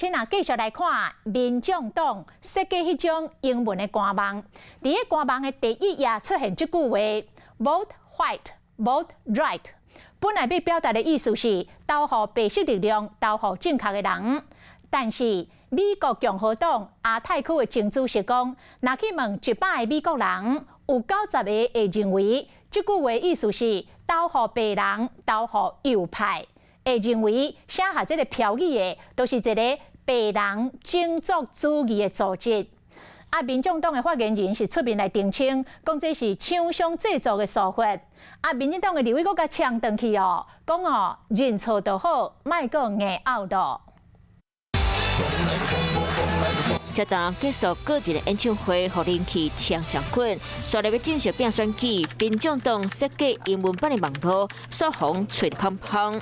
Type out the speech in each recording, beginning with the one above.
請啊，繼續來看民眾黨設計彼張英文的官網。佇彼官網的第一頁出現這句話：Vote white, vote right。本來欲表達的意思是投予白色力量，投予正確的人。但是美國共和黨亞太區的前主席講，若去問100個美國人，有90個會認為這句話意思是投予白人，投予右派，會認為寫下這个標語的，都是一个白人種族主義的組織。啊，民眾黨的發言人是出面來澄清，講這是廠商製作的疏忽。啊，民進黨的立委閣共嗆轉去哦，講哦認錯就好，莫閣硬拗囉。這當結束個人的演唱會，予人氣搶搶滾，煞來欲正式拼選舉，民眾黨設計英文版的網路，煞予揣空芳。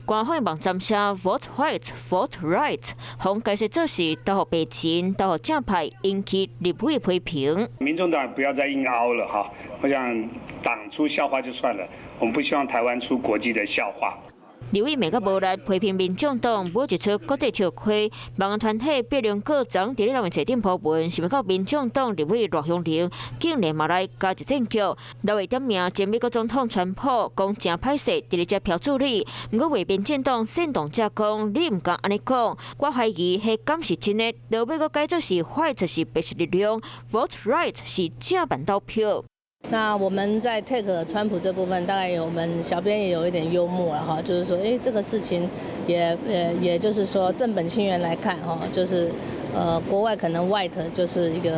官方網站寫 Vote White, Vote Right，予解釋做是投予白人，投予正派，引起立委的批評。民眾黨不要再硬凹了哈！我想黨出笑話就算了，我們不希望台灣出國際的笑話。立委罵甲無力，批評民眾黨舞一齣國際笑話，網團體變成個人佇咧人面冊頂鋪文，想欲到民眾黨立委賴香伶竟然嘛來加入戰局，立委點名前美國總統川普，講誠歹勢，佇咧遮飄助理。毋過為民進黨煽動者講，你毋敢按呢講，我懷疑彼敢是真的，落尾閣改做是 white 是白色力量，vote right 是正版投票。那我們在 tag 川普這部分，大概有我們小編也有一點幽默了哈，就是說，哎，這個事情也就是說正本清源來看哈，就是國外可能 white 就是一個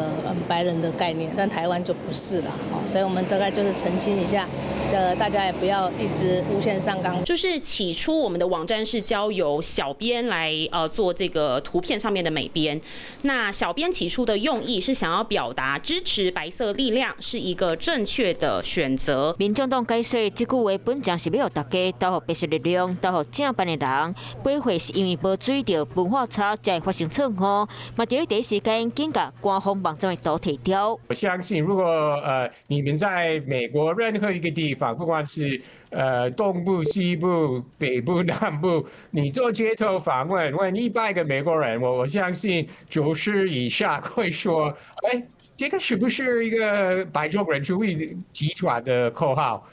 白人的概念，但台灣就不是了，所以我們大概就是澄清一下，這大家也不要一直無限上綱。就是起初我們的網站是交由小編來做這個圖片上面的美編，那小編起初的用意是想要表達支持白色力量是一個正確的選擇。民眾黨解說這句話本正是欲予大家投予白色力量，投予正版的人，背後是因為無注意著文化差，才會發生錯誤。嘛，佇咧第一時間緊共官方網站的圖提掉。我相信，如果你們在美國任何一個地方，不管是東部、西部、北部、南部，你做街頭訪問，問100個美國人，我相信90以上會說，哎，這個是不是一個白種人主義集團的口號？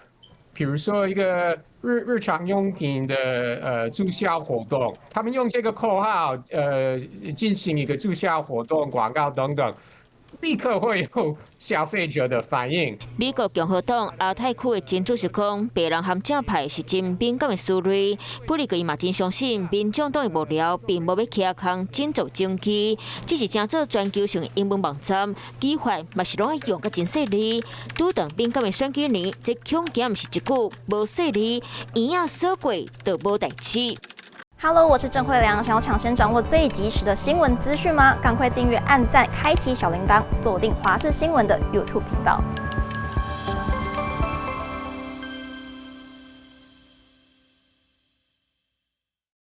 比如說一個日常用品的促銷活動，他們用這個口號進行一個促銷活動、廣告等等，立刻會有消費者的反應。美國共和黨亞太區的前主席講，白人和正派是真敏感的思慮。不過伊嘛真相信，民眾黨的幕僚並無欲騎空種族爭議，只是成做全球性的英文網站，語法嘛是攏愛用甲真細膩。拄著敏感的選舉年，這恐驚毋是一句無細膩，圓仔說過就無代誌。 Hello，我是鄭慧良。想要搶先掌握最及時的新聞資訊嗎？趕快訂閱、按讚、開啟小鈴鐺，鎖定華視新聞的 YouTube 頻道。